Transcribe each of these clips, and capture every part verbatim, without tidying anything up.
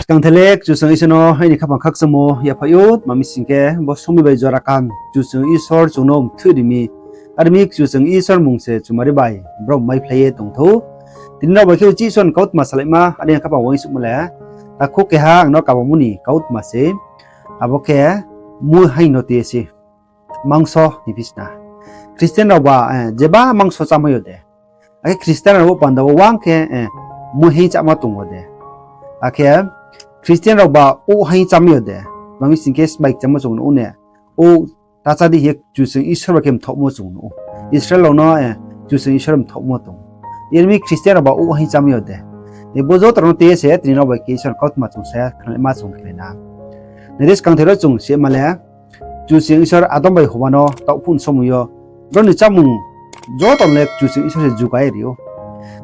Kangthe le Kchusoyang Isor no aini khaphang khakchangmo yaphaih ou, tma mi sing khe bo somoing bai jora kaham Kchusoyang Isor chung no mthoih ri mi. Are mi Kchusoyang Isor mmung se chumari bai brouh maiphlai ye tongthou. Tini nrao bai khe uchih Isor ni kautma salaima, are khaphang uaingsouhmo le, takhu keha ang no kabamo ni kautma se, abo khe muhaing no tui ye se. Mangso ni bisna. Christian rao ba, eh, jeba mangso chámai yo de? Akhe Christian rao bo panda wo uang khe, eh, muhaing cháma tong wo de? Akhe Christian rao ba ouhaing chámai yo de? Tma mi sing khe sbai kchamo chung nuh ou ne, ou ta chá di hing ye Kchusoyang Isor bai khe mthohmo chung nuh ou. Israel rao no, eh, Kchusoyang Isor mthohmo tong. Are mi Christian rao ba ouhaing chámai yo de? Bo joto rao no tui ye se tini nrao bai khe Isor ni kautma chung sa ya, khnalaima chung khe na. Nai di, skangthe ro chung sima le, Kchusoyang Isor Adam bai Hoba no taoh phuh ni somoing yo brao ni chámung joto no le Kchusoyang Isor se jugai ri ou.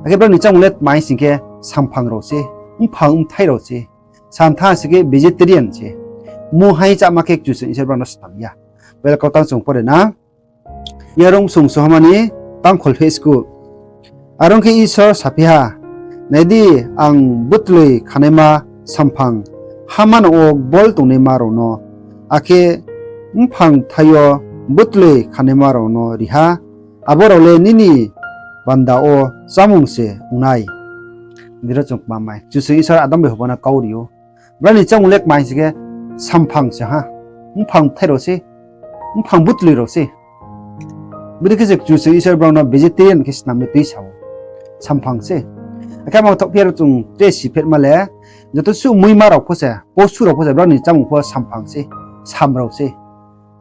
Akhe brao ni chámung le tma hing sing khe samphang rao se, mphang bthai rao se. Samtha sing khe vegetarian se. Muhaing cháma khe Kchusoyang Isor brao no snam ya. Bible kautang chung pore na. Yarung sung sohama ni tangkhol pheh sku. Are ong khe Isor saphi ha, Nai di, ang butloi khanaima samphang ha manang wo gbol tongnaima rao no, akhe mphang bthai yo butloi khanaima rao no ri ha, abo rao le nini panda wo chámung se ong nai. Nai di ro chung kma mai. Kchusoyang Isor Adam bai Hoba no kau ri ou. Brao ni chámung le kma hing sing khe samphang se ha. Mphang bthai rao se. Mphang butloi rao se. Bodei khe se Kchusoyang Isor brao no vegetarian khe snam ye tuisa ou. Samphang se. Akhe mangthohphi aro chung tre siphetma le, joto suh muima rao pho se, posu rao pho se, brao ni chámung pho samphang se, sam rao se.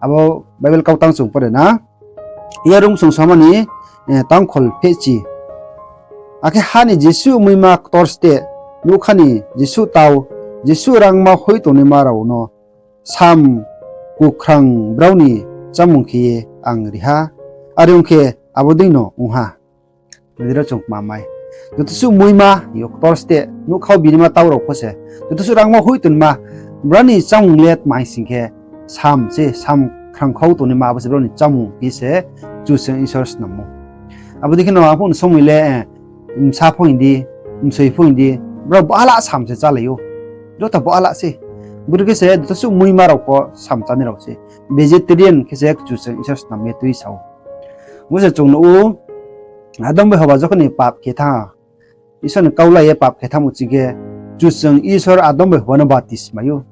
Abo Bible kautang chung pore na. Yarung sung sohama ni, eh, tangkhol phehchi. Akhe ha ni jesuh muima ktor steh, nougkha ni jesuh tau, jesuh rangma hoih tongnaima rao no sam kukrang brao ni chámung khe ye ang ri ha. Are ong khe abo dei no ong ha. Nai di ro chung kma mai. Joto suh muima yo ktor steh, nougkha wo binaima tau rao pho se, joto suh rangma hoih tongnaima, brao ni chámung le tma hing sing khe sam se, sam khrangkhau tongnaima abo se brao ni chámung khe se Kchusoyang Isor snam ou. Abo dei khe no arphuh ni somoing le, eh, bsa pho hing di, bsoi pho hing di, brao bala sam se chálai ou. Joto bala se. Bodei khe se joto suh muima rao pho sam chánai rao se. Vegetarian khe se Kchusoyang Isor snam ye tuisa ou. Bo se chung nuh ou, Adam bai Hoba jokhon ni pap khe thanng, Isor ni kau la ye pap khe thanngmo ching khe, Kchusoyang Isor Adam bai Hoba no batismai ou.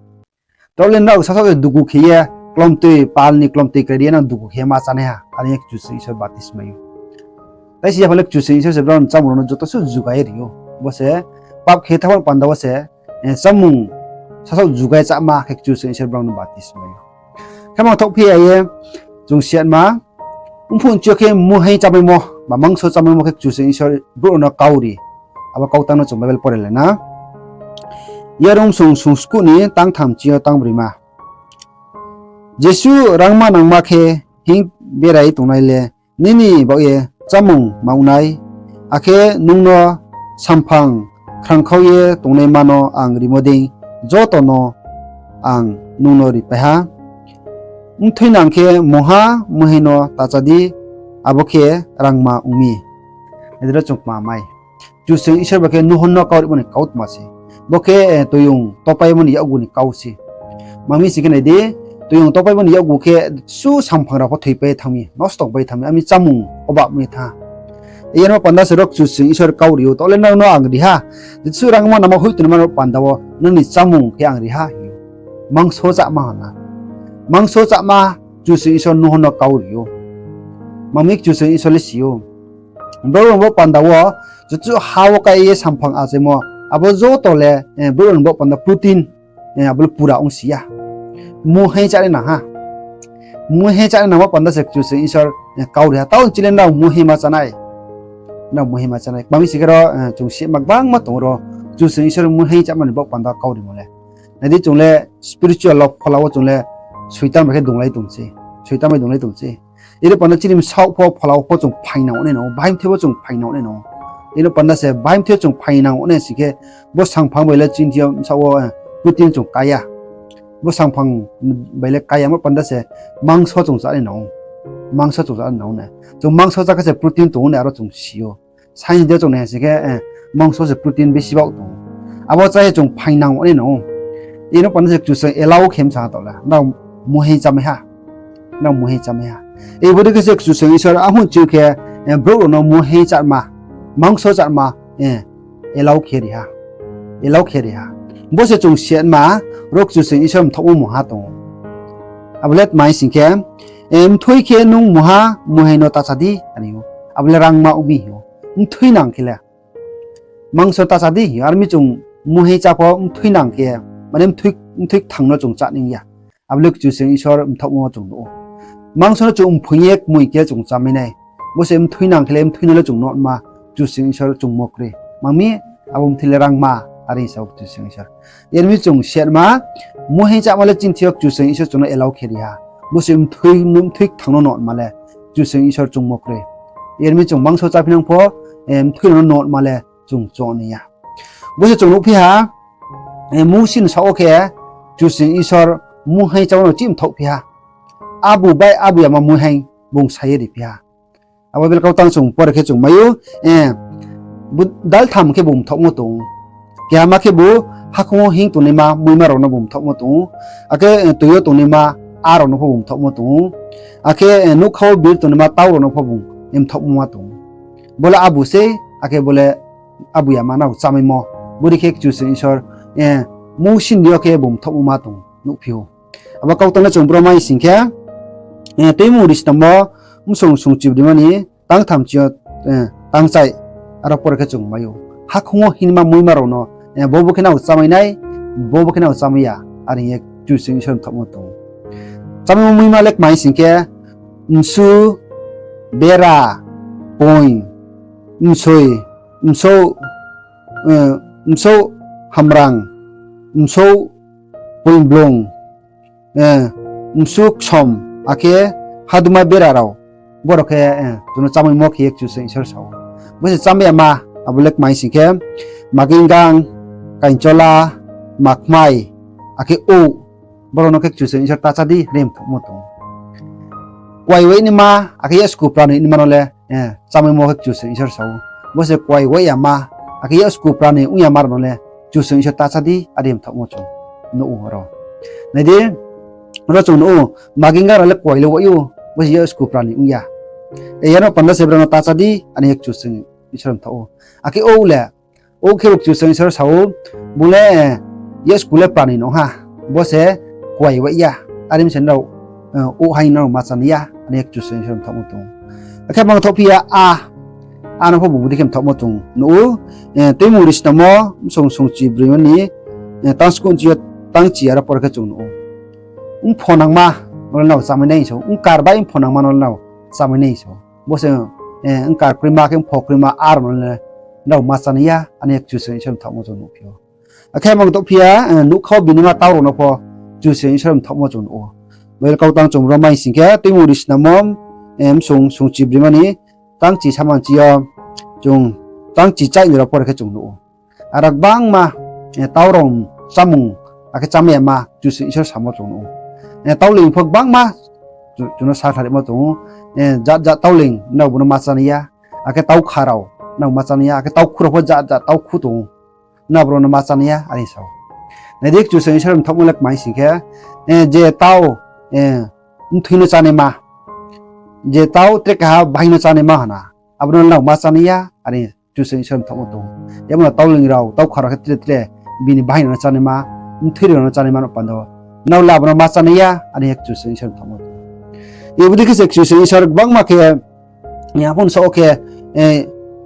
Taoh le nrao sasaoh se dugu khe ye klomtoi, pal ni klomtoi krai ri ye nang dugu khe ye ma chánai ha, are ye Kchusoyang Isor batismai ou. Tai si ya pha le Kchusoyang Isor se brao ni chámung rao no joto suh jugai ri ou. Bo se pap khe thanngmo panda wo se, eh, chámung sasaoh jugai cháma khe Kchusoyang Isor brao no batismai ou. Khe mangthohphi ya ye chung siyatma, mphuh nchi yo khe muhaing chámaimo, ba mangso chámaimo khe Kchusoyang Isor brouh rao no kau ri. Abo kautang no chung Bible pore le na. Yarung sung sung skuh ni tangtham chi yo tangbrima. Jesuh rangma nangma khe hing berai tongnai le nini baoh ye chámung ma ong nai, akhe nung no samphang khrangkhau ye tongnaima no ang rimo dei joto no ang nung no ripai ha. Mthoinang khe mungha muhaing no ta chá di, abo khe rangma ong mi. Nai di ro chung kma mai. Kchusoyang Isor bai khe Nuhon no kau rimo ni kautma se. Bo khe, eh, toiyong topaimo ni yakgu ni kau se. Tma mi sing khe nai di, toiyong topaimo ni yakgu khe suh samphang rao pho thoipai thanng mi, nosto pai thanng mi, ami chámung obab mi thanng. Iyar mo panda se ro Kchusoyang Isor kau ri ou, taoh le nrao no ang ri ha. Jesuh rangma nangma hoih tongnaima rao panda wo nini chámung khe ang ri ha. Mangso cháma hana. Mangso cháma Kchusoyang Isor Nuhon no kau ri ou. Tma mi Kchusoyang Isor le si ou. Brouh rao bo panda wo, joto ha wo kái ye samphang achaimo, abo joto le, eh, brouh rao bo panda protein, eh, abo le pura ongsi ya. Muhaing chánai nang ha. Muhaing chánai nangmo panda se Kchusoyang Isor, eh, kau ri ha. Taoh nchi le nrao muhaing ma chánai. Nrao muhaing ma chánai. Tma mi sing khe ro, eh, chung sima gbangma tong ro, Kchusoyang Isor muhaing cháma ni bo panda kau rimo le. Nai di chung le spiritual lo phola wo chung le Soitan bai khe dunglai tong se. Soitan bai dunglai tong se. Iri panda chini bsaoh pho phola wo pho chung phaingnang nai nang ou, bahai mthoi pho chung phaingnang nai nang ou. Iri panda se bahai mthoi chung phaingnang nai sing khe, bo samphang bai le chini thing yo bsaoh wo, eh, protein chung kái ya. Bo samphang bai le kái ya, mo panda se mangso chung chá nai nang ou. Mangso chung chá nai nang ou ne. Chung mangso chá khe se protein tong ou ne aro chung si ou. Science de chung nai sing khe, eh, mangso se protein besi baoh tong ou. Abo chá ye chung phaingnang ong nai no. Ino panda se Kchusoyang allow khe msa ha taoh le, nrao muhing chámai ha. Nrao muhing chámai ha. Ibo dei khe se Kchusoyang Isor ahun chiu khe, brouh rao no muhing cháma, mangso cháma, allow khe ri ha. Allow khe ri ha. Bo se chung siatma, ro Kchusoyang Isor mthaohmo mungha tong ou. Abo le tma hing sing khe, mthui khe nung mungha muhing no ta chá di, ani ou. Abo le rangma ong mi hing ou. Mthui nang khe le mangso ta chá di hing ou. Ar mi chung muhing chá pho mthui nang khe, mane mthui kthang no chung chá ning ya. Abo le Kchusoyang Isor mthaohmo chung nuh ou. Mangso no chung mphoing ye kmoing khe chung chámai nai. Bo se mthui nang khe le mthui no le chung notma, Kchusoyang Isor chungmo kroi. Mang mi abo mthui le rangma, are sao Kchusoyang Isor. Yar mi chung siatma, muhing cháma le chini thing yo Kchusoyang Isor chung no allow khe ri ha. Bo se mthui kthang no notma le Kchusoyang Isor chungmo kroi. Yar mi chung mangso cháphi nang pho, mthui no notma le chung chong nai ya. Bo se chung nuhphi ha, Mousi ni saoh wo khe Kchusoyang Isor muhing chámo no chih mthaohphi ha. Abu bai abu yama muhing bung sa ye riphi ha. Abo Bible kautang chung pore khe chung mai ou, daltham khe bung mthaohmo tong ou. Kehama khebu hakhong wo hing tongnaima muima rao no bung mthaohmo tong ou. Akhe toi yo tongnaima a rao no pho bung mthaohmo tong ou. Akhe nougkha wo bir tongnaima tau rao no pho bung mthaohmo ma tong ou. Bo le abu sei, akhe bo le abu yama nrao chámaimo. Bodei khe Kchusoyang Isor Mousi ni yo khe bung mthaohmo ma tong nuhphi ou. Abo kautang le chung bro mai sing khe, Tuimung Risnamo, bsong sungchibrima ni tang thamchi yo tang chai, aro pore khe chung mai ou. Hakhong wo hingma muima rao no, bo bo khe nrao chámai nai, bo bo khe nrao chámai ya, are hing ye Kchusoyang Isor mthaohmo tong ou. Chámaimo muima le kma hing sing khe, msu, bera, poing, msoi, msouh, msouh hamrang, msouh poing blung, msu ksom, akhe haduma bera rao, borao khe chung no chámaimo khe ye Kchusoyang Isor sa ou. Bo se chámai yama, abo le kma hing sing khe, magingang, kainchola, makhmai, akhe ouh, borao no khe Kchusoyang Isor ta chá di, are mthaohmo tong ou. Kuai waih naima, akhe yasku pranoi naima no le chámaimo khe Kchusoyang Isor sa ou. Bo se kuai waih yama, akhe yasku pranoi ong yama rao no le Kchusoyang Isor ta chá di, are mthaohmo chung nuh ou aro. Nai di, aro chung nuh ou, magingang rao le kuai le waih ou, bo se yasku pranoi ong ya. Yar no panda se brao no ta chá di, are ye Kchusoyang Isor mthaoh ou. Akhe ouh le, ouh khe bo Kchusoyang Isor sa ou, bung le yasku le pranoi no ha, bo se kuai waih ya, are mi se nrao ouh haing nrao ma chá nai ya, are ye Kchusoyang Isor mthaohmo tong ou. Akhe mangthaohphi ya a, a no pho bung bodei khe mthaohmo chung nuh ou. Tuimung Risnamo, bsong sungchibrima ni tang skuh chi yo tang chi, aro pore khe chung nuh ou. Mpho nangma no le nrao chámai nai sa ou, bkar bai mpho nangma no le nrao chámai nai sa ou. Bo se bkar kroima khe mpho kroima a rao no le nrao ma chá nai ya, are ye Kchusoyang Isor mthaohmo chung nuhphi ou. Akhe mangthaohphi ya, nougkha wo birnaima tau rao no pho Kchusoyang Isor mthaohmo chung nuh ou. Bible kautang chung bro mai sing khe, Tuimung Risnamo, bsong sungchibrima ni tang chi samang chi yo, chung tang chi chai ni aro pore khe chung nuh ou. Aro gbangma tau rao chámung, akhe chámai yama Kchusoyang Isor samo chung nuh ou. Tauleing pho gbangma chung no sakhlaimo chung ou. Jat jat tauleing nrao bo no ma chá nai ya, akhe taukha rao nrao ma chá nai ya, akhe taukhu rao pho jat jat taukhu tong ou, nrao bo no ma chá nai ya, are sa ou. Nai di, Kchusoyang Isor mthaohmo le kma hing sing khe, je tau mthoi no chánaima, je tau tre keha bahaing no chánaima hana, abo no nrao ma chá nai ya, are Kchusoyang Isor mthaohmo tong ou. Yamo no tauleing rao, taukha rao khe tre tre bini bahaing rao no chánaima, mthoi rao no chánaima no panda wo, nrao le abo no ma chá nai ya, are ye Kchusoyang Isor mthaohmo tong ou. Ibo dei khe se Kchusoyang Isor gbangma khe, abo ni saoh wo khe,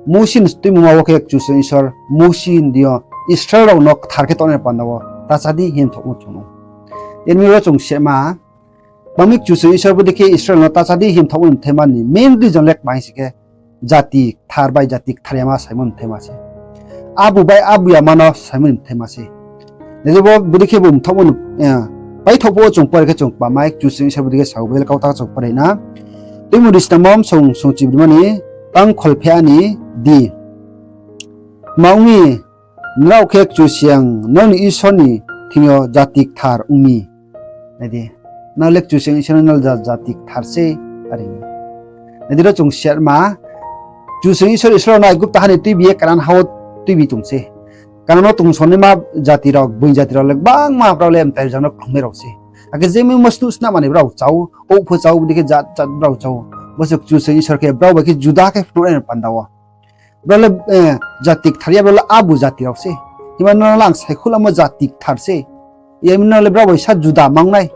Mousi ni tuimungma wo khe Kchusoyang Isor Mousi ni deing yo Israel rao no kthar khe tongnai panda wo ta chá di hing mthaohmo chung nuh ou. Yar mi ro chung sema, tma mi Kchusoyang Isor bodei khe Israel no ta chá di hing mthaohmo ni mthaima ni main reason le kma hing sing khe, jati kthar bai jati kthar yama saimo ni mthaima se. Abu bai abu yama no saimo ni mthaima se. Nai di, bo bodei khe bo mthaohmo ni, paithaoh phuh wo chung pore khe chung kma mai, Kchusoyang Isor bodei khe sa ou, Bible kautang chung pore na. Tuimung Risnamo, bsong sungchibrima ni tang kholpheh ni di. Tma ong mi, nrao khe Kchusoyang nrao ni Isor ni thing yo jati kthar ong mi. Nai di, nrao le Kchusoyang Isor no nrao jati kthar se, are. Nai di, ro chung sema, Kchusoyang Isor Israel no Aigupta ha ni tuibi ye Kanan ha wo tuibi tong se. Kanan no tongsonaima jati rao, gboing jati rao le gbangma brao le mtai rzang no khlumai rao se. Akhe je mimo snuh snah manoi brao chá ou, ouh pho chá ou, bodei khe jat jat brao chá ou. Bo se Kchusoyang Isor khe brao bai khe juda khe phnuhnai ni panda wo. Brao le, eh, jati kthar ya, brao le abu jati rao se. Himba nrao le ang saikhouhlamo jati kthar se. Yar mi nrao le brao bai sa juda ma ong nai.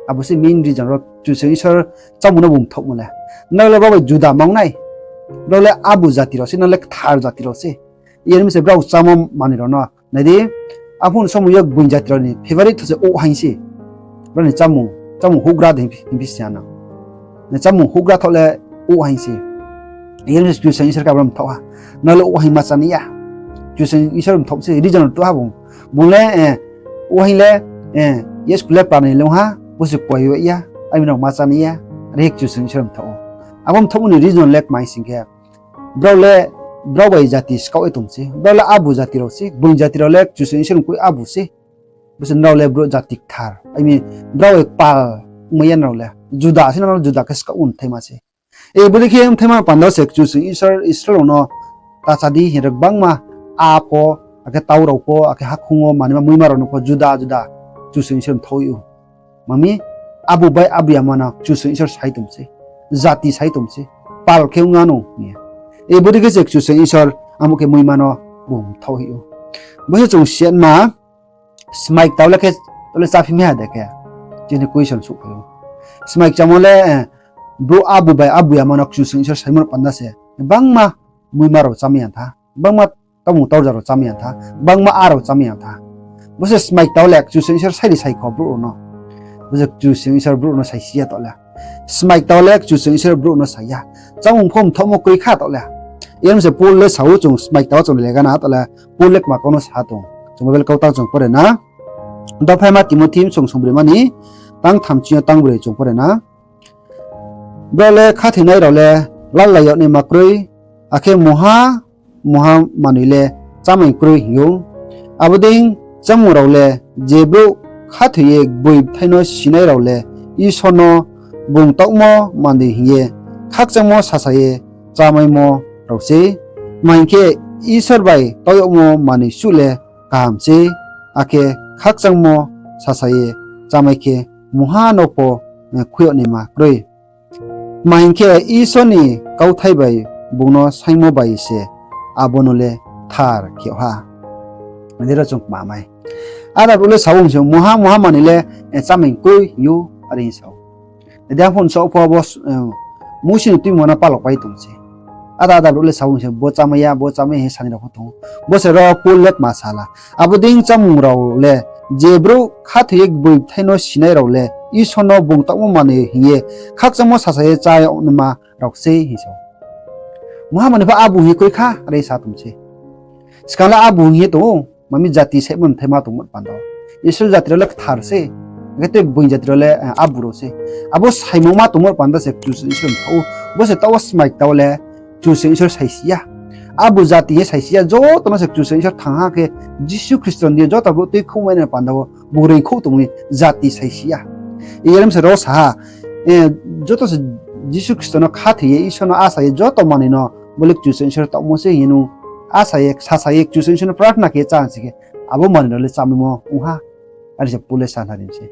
Abo se main reason rao Kchusoyang Isor chámung no bung mthaohmo le. Nrao le brao bai juda ma ong nai. Brao le abu jati rao se, nrao le kthar jati rao se. Yar mi se brao chámo manoi rao no nai di, arphuh ni somoi yo gboing jati rao ni favourite tho se ouh haing se. Brao ni chámung, chámung houhgra de hing phi, hing phi si ya no. Chámung houhgra thaoh le ouh haing se. Yar mi se Kchusoyang Isor khe abo no mthaoh ha. Nrao le ouh haing ma chá nai ya. Kchusoyang Isor mthaoh se, reason tuh ha bung. Bung le, eh, ouh haing le, eh, yesku le planoi le ong ha, bo se kuai ya, ai mi no ma chá nai ya. Are khe Kchusoyang Isor mthaoh ou. Abo mthaohmo ni reason le kmai sing khe, brao le, brao bai jati skaoh ye tong se. Brao le abu jati rao se, gboing jati rao le Kchusoyang Isor ni koi abu se. Bo se nrao le brouh jati kthar. Ai mi, brao bai pal ongmai ya nrao le. Juda se nrao juda khe skaoh ong thaima se. E bodei khe ong thaima panda se Kchusoyang Isor Israel rao no ta chá di hing ye gbangma a pho, akhe tau rao pho, akhe hakhoung wo manaima muima rao no pho juda juda Kchusoyang Isor mthaoh ou. Mami, abu bai abu yama no Kchusoyang Isor sai tong se, jati sai tong se, pal khe ong ya nou hing ye. E bodei khe se Kchusoyang Isor amo khe muima no bung mthaoh ou. Bo se chung siatma, smai ktao le khe, tole cháphi mi ha de khe, chini question souhphai ou. Smai kchamo le, eh, brouh abu bai abu yama no Kchusoyang Isor saimo no panda se, gbangma muima rao chámai ya tha, gbangma tamung taurja rao chámai ya tha, gbangma a rao chámai ya tha. Bo se smai ktao le Kchusoyang Isor sai ri sai kho brouh rao no. Bo se Kchusoyang Isor brouh no saisi ya taoh le. Smai ktao le Kchusoyang Isor brouh no sai ya. Chámung pho mthaohmo kroi kha taoh le. Yar mi se Paul le sa ou chung smai ktao chung le gana taoh le. Paul le kma kau no sa tong. Chung Bible kau tang chung pore na. Dophaima Timothy song songbroi ma ni tang thamchi yo tang broi chung pore na. Brao le khathoinai rao le lalai yag naima kroi, akhe mungha mungha manoi le chámai kroi hing ou. Abo dei chámung rao le je brouh khathoi ye gboi bthai no sinai rao le Isor no bung taohmo manoi hing ye khakchangmo sasa ye chámaimo rao sei. Tma hing khe, Isor bai tau yagmo manoi suh le kaham sei, akhe khakchangmo sasa ye chámai khe mungha no pho, eh, khui yag naima kroi. Tma hing khe, Isor ni kauthai bai bung no saingmo bai se abo no le thar khe yag ha. Ade ro chung kma mai. Ada brouh le sa ou hing se, mungha mungha manoi le, eh, chámai kroi hing ou, are hing sa ou. Ade arphuh ni saoh pho bo, eh, Musi ni tuimo no palok pai tong se. Ada ada brouh le sa ou hing se, bo chámai ya, bo chámai ya hing ye sanai rao pho tong ou. Bo se ro Paul le kma sa la. Abo dei chámung rao le, je brouh khathoi ye gboi bthai no sinai rao le, Isor no bung taohmo manoi hing ye khakchangmo sasa ye chá yag naima rao sei hing sa ou. Mungha manoi pho abu hing ye kroi kha, are sa tong se. Skang le abu hing ye tong ou, mami jati saimo mthaima tongmo panda wo. Israel jati rao le kthar se, akhe tei gboing jati rao le, eh, abu rao se. Abo saimungma tongmo panda se Kchusoyang Isor mthaoh ou. Bo se taoh wo smai ktao le Kchusoyang Isor saisi ya. Abu jati hing ye saisi ya, joto no se Kchusoyang Isor thanngha khe Jisu Khristo ni joto brouh tuikhouhmai ni panda wo bung reingkhouh tong mi jati saisi ya. Yar mi se ro sa ha, eh, joto se Jisu Khristo no khathoi ye, Isor no asa ye, joto manoi no bo le Kchusoyang Isor taohmo se hing ye nung asa ye, sasa ye, Kchusoyang Isor no prarthana khe chá si khe, abo manoi no le chámaimo ong ha. Are se Paul le sa na ri se.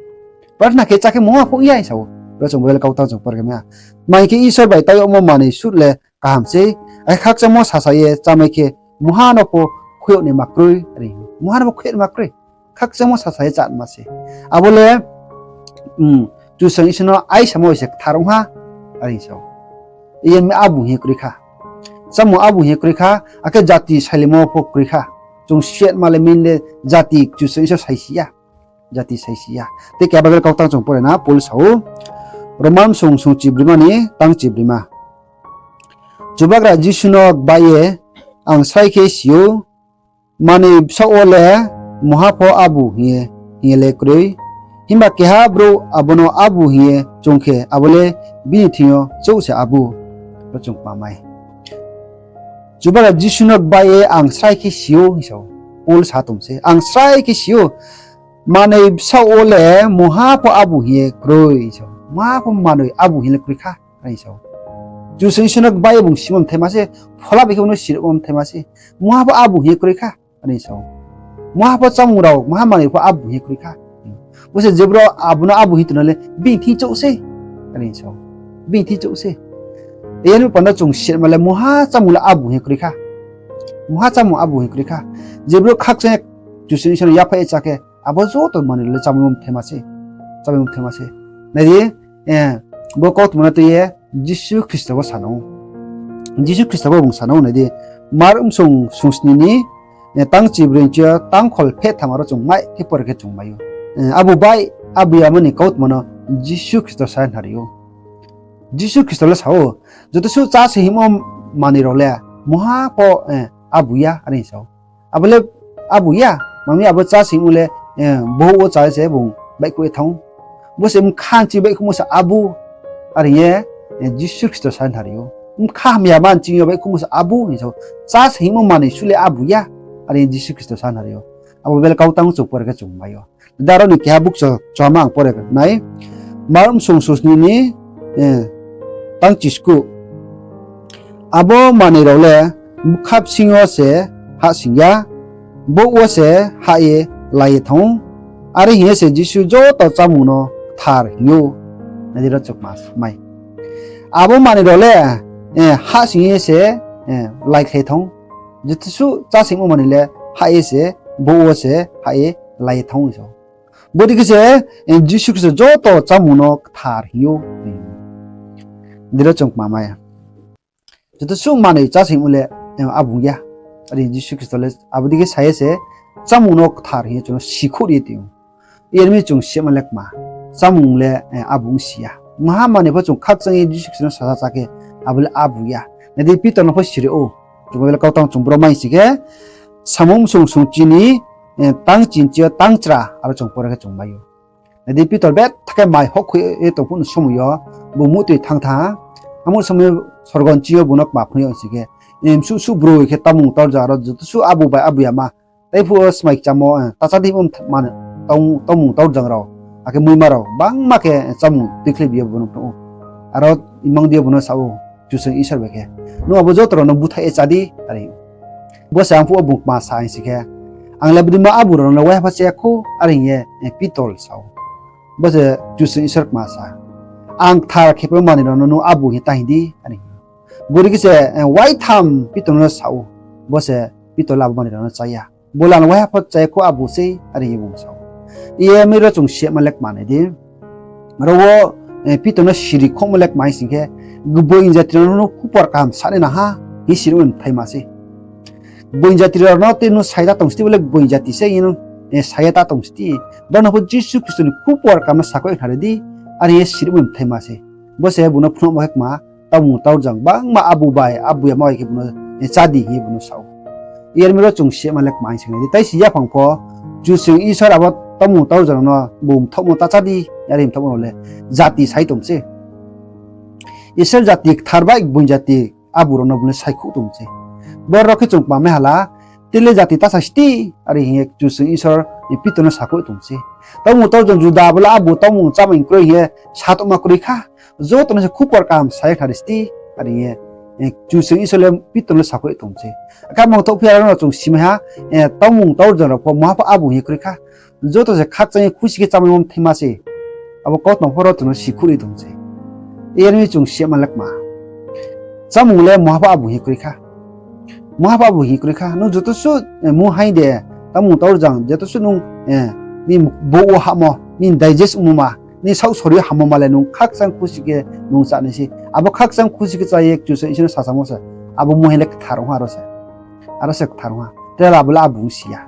Prarthana khe chá khe mungha pho ya hing sa ou. Ro chung Bible kau tang chung pore khe mai ha. Tma hing khe, Isor bai tau yagmo manoi suh le kaham sei, akhe khakchangmo sasa ye chámai khe mungha no pho khui yag naima kroi, are. Mungha no pho khui yag naima kroi. Khakchangmo sasa ye cháma se. Abo le, um, Kchusoyang Isor no aisamo bai se kthar ong ha, are sa ou. Yar mi abu hing ye kroi kha. Chámung abu hing ye kroi kha, akhe jati sailaimo pho kroi kha. Chung siatma le main le jati Kchusoyang Isor saisi ya. Jati saisi ya. Tei khe Bible kau tang chung pore na, Paul sa ou, Roman song songchibrima ni tang chibrima. Chubagra Jisu no gbaih ye ang srai khe si ou, manoi bsaoh wo le mungha pho abu hing ye, hing ye le kroi. Himba keha brouh abo no abu hing ye choung khe, abo le bini thing yo chouh se abu. Ro chung kma mai. Chubagra Jisu no gbaih ye ang srai khe si ou hing sa ou. Paul sa tong se, ang srai khe si ou, manoi bsaoh wo le mungha pho abu hing ye kroi sa ou. Mungha pho manoi abu hing le kroi kha, are sa ou. Kchusoyang Isor no gbaih ye bung simo mthaima se, phola bai khe bung no sirimo mthaima se, mungha pho abu hing ye kroi kha, are sa ou. Muha pho chámung rao, muha manoi pho abu hing ye kroi kha. Bo se je brouh abo no abu hing tongna le bini thing chouh se. Are sa ou. Bini thing chouh se. Yar mi panda chung sima le muha chámung le abu hing ye kroi kha. Muha chámung abu hing ye kroi kha. Je brouh khakchang ye Kchusoyang Isor no yaphaih ye chá khe, abo joto manoi rao le chámaimo mthaima se. Chámaimo mthaima se. Nai di, bo kautma no tui ye Jisu Khristo bo sa nang ou. Jisu Khristo bo bung sa nang ou, nai di. Mark bsung sungsni ni, tang chibroi chi yo tang khol phehtham aro chung mai khe pore khe chung mai ou. Abu bai, abu yama ni kautma no Jisu Khristo sa ye khnari ou. Jisu Khristo le sa ou, joto suh chá se hingmo manoi rao le muha pho abu ya, are sa ou. Abo le abu ya, mami abo chá se hingmo le, bouh wo chá se bung baihkhouh ye thanng ou. Bo se bkha nching baihkhouhmo se abu, are ye Jisu Khristo sa ye khnari ou. Bkha hamya ma nching yo baihkhouhmo se abu hing sa ou. Chá se hingmo manoi suh le abu ya, are ye Jisu Khristo sa ye khnari ou. Abo bel kautang chung pore khe chung mai ou. Da aro ni keha bukcha chama ang pore nai. Mark bsung sungsni ni, tang chiskuh. Abo manoi rao le bkha bsing yo se hahsoing ya, bouh wo se hah ye la ye thanng ou. Are hing ye se Jisu joto chámung no kthar hing ou. Nai di ro chukma mai. Abo manoi rao le hahsoing ye se laikhlai thanng ou. Joto suh chá se hingmo manoi le hah ye se, bouh wo se hah ye la ye thanng ou sa ou. Bodei khe se Jisu Khristo joto chámung no kthar hing ou. Dei ro chung kma mai. Joto suh manoi chá se hingmo le abu ya. Are Jisu Khristo le abo dei khe sa ye se chámung no kthar hing ye chung no sikhouh ri ye tong ou. Yar mi chung sima le kma, chámung le abu ong si ya. Muha manoi pho chung khakchang ye Jisu Khristo no sasa chá khe, abo le abu ya. Nai di Pitor no pho siri ou. Chung bel kautang chung bro mai si khe, Samung bsung sungchi ni tang chinchi yo tang chra aro chung pore khe chung mai ou. Nai di Pitor betha khe mai houhkhoi ye tong phuh ni somoi yo bung muhtoi thanng thanng ha. Amo somoi yo sorgo ni ching yo bung no kma phnuh yo si khe, bsuh suh broi khe tamung taorjang aro joto suh abu bai abu yama, tai phuh wo smai kchamo, ta chá di, tangmung taorjang rao, akhe muima rao bangma khe chámung tuikhlai bi ye bung no phnuh ou. Aro imang di yo bung no sa ou, Kchusoyang Isor bai khe, nung abo joto rao no búthaih ye chá di, are. Bo se ang phuh wo bung kma sa hing si khe, ang le bodei ma abu rao no le waiha pho chá ya khou, are hing ye Pitor sa ou. Bo se Kchusoyang Isor kma sa, ang kthar khe phaimo manoi rao no nung abu hing ye ta hing di, are. Bodei khe se waitham Pitor no sa ou. Bo se Pitor le abo manoi rao no chá ya. Bo le ang waiha pho chá ya khou, abu sei, are hing ye bung sa ou. Yar mi ro chung sima le kma nai di. Aro wo Pitor no siri khouhmo le kma hing si khe, gboing jati rao no nung khupor kaham sa nai nang ha, hing sirimo mthaima se. Gboing jati rao no tei nung sa ye ta tong sdi, bo le gboing jati se hing ye nung sa ye ta tong sdi. Brao no pho Jisu Khristo ni khupor kaham no sakhouh ye khnari di, are hing ye sirimo mthaima se. Bo se bung no phnuhmo khe kma, tamung taorjang bangma abu bai abu yama bai khe bung no chá di hing ye bung no sa ou. Yar mi ro chung sima le kma hing si nai di, tai si yaphang pho Kchusoyang Isor abo tamung taorjang rao no bung mthaohmo ta chá di, are mthaohmo rao le jati sai tong se. Israel jati kthar bai gboing jati abu rao no bung le saikhouh tong se. Boro khe chung kma mai ha la, tei le jati ta sa sdi, are hing ye Kchusoyang Isor Pitor no sakhouh tong se. Tamung taorjang Juda abo le abu tamung chámung kroi hing ye sa tongma kroi kha. Joto no se khupor kaham sa ye khnari sdi, are hing ye Kchusoyang Isor le Pitor no sakhouh tong se. Akhe mangthoh phi aro no chung simai ha, tamung taorjang rao pho muha pho abu hing ye kroi kha. Joto se khakchang ye khusi khe chámaimo mthaima se. Abo kautma pho ro chung no sikhouh ri tong se. Yar mi chung sima le kma, chámung le muha pho abu hing ye kroi kha. Muha pho abu hing ye kroi kha. Nung joto suh muhaing de, tamung taorjang joto suh nung, nini bouh wo hahmo, nini digest ongmo ma, nini saoh sori yo hammo ma le nung khakchang khusi khe nung chá nai se. Abo khakchang khusi khe chá ye Kchusoyang Isor no sasamo se, abo muhaing le kthar ong ha aro se. Aro se kthar ong ha. Tre le abo le abu ong si ya.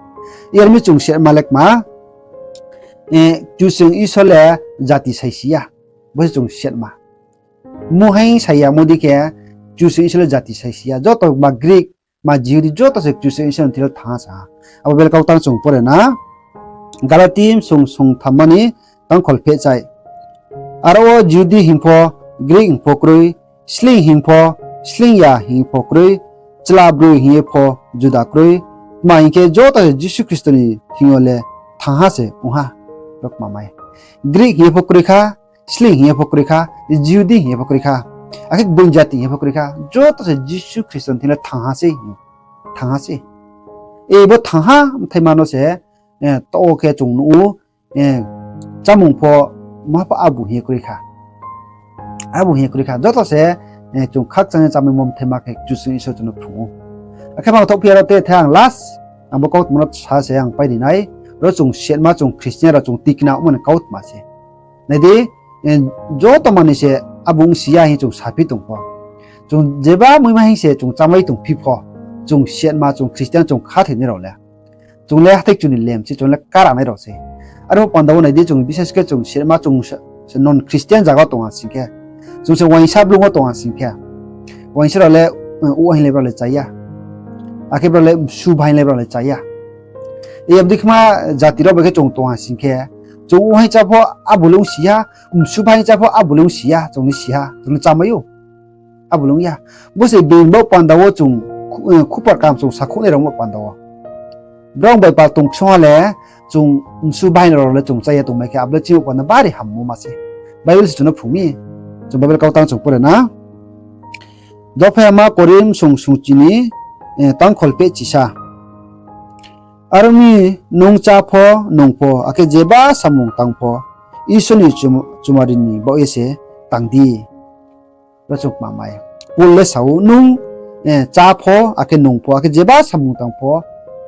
Yar mi chung sima le kma, Kchusoyang Isor le jati saisi ya. Bo se chung sima. Muhaing sai ya mo dei khe, Kchusoyang Isor le jati saisi ya. Joto ma Greek, ma Jihudi joto se Kchusoyang Isor ni thing yo le thanngha sa ha. Abo bel kautang chung pore na. Galati bsung sungthamma ni tangkhol phehchai. Aro wo Jihudi hing pho, Greek hing pho kroi, sleing hing pho, sleing ya hing pho kroi, chla broi hing ye pho juda kroi. Tma hing khe, joto se Jisu Khristo ni thing yo le thanngha se ong ha. Ro kma mai. Greek hing ye pho kroi kha, sleing hing ye pho kroi kha, Jihudi hing ye pho kroi kha, akhe gboing jati hing ye pho kroi kha, joto se Jisu Khristo ni thing yo le thanngha se. Thanngha se. Ei bo thangha bthaima no se, eh, to khe chung nuh ou, eh, chámung pho ma pho abu hing ye kroi kha. Abu hing ye kroi kha. Joto se, eh, chung khakchang ye chámaimo bthaima khe Kchusoyang Isor chung no phrung ou. Akhe ma thoh phi ya ro te the ang last, ang bo kautma no sa se ang pai ri nai. Ro chung siatma, chung Christian rao chung tikna ongmo ni kautma se. Nai di, eh, joto manoi se abo ongsi ya hing chung saphi tong pho, chung jeba muima hing se chung chámai tongphi pho, chung siatma, chung Christian, chung khathoinai rao le, chung le hathái kchu ni lem se, chung le karanai rao se. Aro panda wo nai di, chung bises khe chung siatma, chung se, se non Christian zaga wo tong ha sing khe, chung se uaingsa blung wo tong ha sing khe, uaingsa rao le, eh, uaing le brao le chá ya. Akhe brao le msu bahaing le brao le chá ya. Abo dei khe ma jati rao bai khe chung tong ha sing khe, chung uaing chá pho abo le ongsi ya, msu bahaing chá pho abo le ongsi ya, chung le si ha, chung le chámai ou. Abo le ong ya. Bo se being bo panda wo chung khu-, eh, khupor kaham chung sakhouhnai rao mo panda wo. Brao bai pal tong ksong ha le, chung msu bahaing rao le chung chá ya tongmai khe, abo le chini panda bari hammo ma se. Bible se chung no phrung mi. Chung Bible kautang chung pore na. Dophaima Korinth song sung chini, eh, tangkhol pehchisa. Aro mi nung chá pho, nung pho, akhe jeba samung tang pho, Isor ni chum-, chumari ni baoh ye se tang di. Ro chung kma mai. Paul le sa ou, nung, eh, chá pho, akhe nung pho, akhe jeba samung tang pho,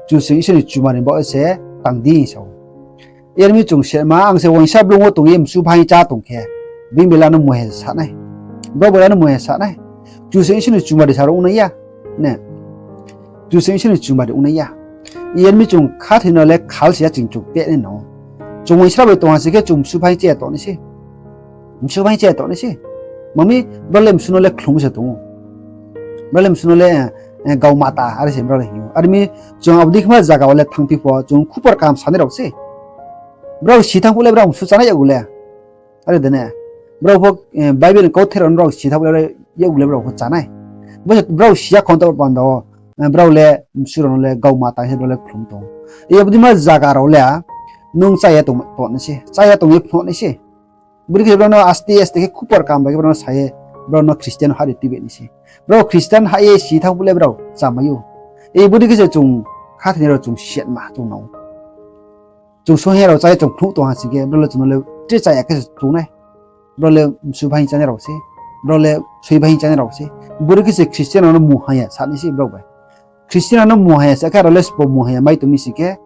Kchusoyang Isor ni chumari ni baoh ye se tang di sa ou. Yar mi chung siatma, ang se uaingsa blung wo tong ye msu bahaing chá tong khe, bini bela no muha sa nai. Bo bela no muha sa nai. Kchusoyang Isor ni chumari sa ro ong nai ya. Ne. Kchusoyang Isor ni chumari ong nai ya. Yar mi chung khathoi no le khal se ya ching chung peh nai no. Chung uaingsa bai tong ha sing khe chung msu bahaing chá ya tong nai se. Msu bahaing chá ya tong nai se. Ma mi brao le msu no le khlum se tong ou. Brao le msu no le, eh, gaumata, are se brao le hing ou. Are mi chung abo dei khe ma zaga wo le thanngphi pho, chung khupor kaham sanai rao se. Brao si thanng phuh le brao msu chánai yakgu le. Are de ne. Brao pho, eh, Bible ni kauthai rao no brao si thanng phuh le yakgu le brao pho chánai. Bo se brao si ya khon to panda wo, eh, brao le msu rao no le gaumata hing se brao le khlum tong ou. Abo dei ma zaga rao le, nung chá ya tong, tong nai se. Chá ya tong ye phnuh nai se. Bodei khe brao no aste aste khe khupor kaham bai khe brao no sa ye, brao no Christian hah ri tuibi nai se. Brao Christian hah ye si thanng phuh le brao chámai ou. Bodei khe se chung khathoinai rao chung siatma chung nang ou. Chung sohing rao chá ye chung phnuh tong ha sing khe, brao le chung no le tre chá ya khe se chung nai. Brao le msu bahaing chánai rao se. Brao le soi bahaing chánai rao se. Bodei khe se Christian rao no mungha ya sa nai se brao bai. Christian rao no mungha ya sa khe, aro le sbo mungha ya mai tong mi sing khe,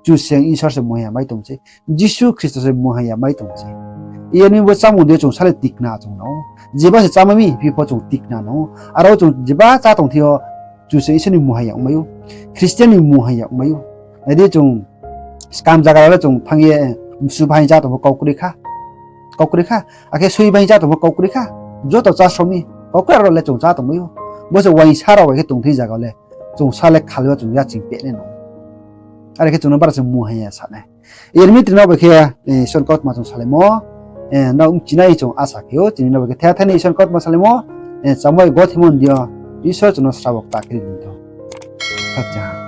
Kchusoyang Isor se mungha ya mai tong se, Jisu Khristo se mungha ya mai tong se. Yar mi bo chámung dei yo chung sa le tikna chung nang ou. Jeba se chámai mi phi pho chung tikna nang ou. Aro chung jeba chá tong thing yo Kchusoyang Isor ni mungha ya ongmai ou. Christian ni mungha ya ongmai ou. Nai di chung skam zaga rao le chung thanng ye msu bahaing chá tong pho kau kroi kha. Akhe soi bahaing chá tong pho kau kroi kha. Joto chá sro mi. Kau kroi rao le chung chá tongmai ou. Bo se uaingsa rao bai khe tong thing zaga le chung sa le khal wo chung yaching peh nai no. Are khe chung no bara se mungha ya sa nai. Yar mi tini no bai khe, eh, Isor ni kautma chung salaimo, eh, nrao bchinai chung asa khe ou, tini no bai khe the the ni Isor ni kautma salaimo, eh, chámai gothimo ni yo, Isor chung no srabo kta khe ri ni tho. Khakchang ha.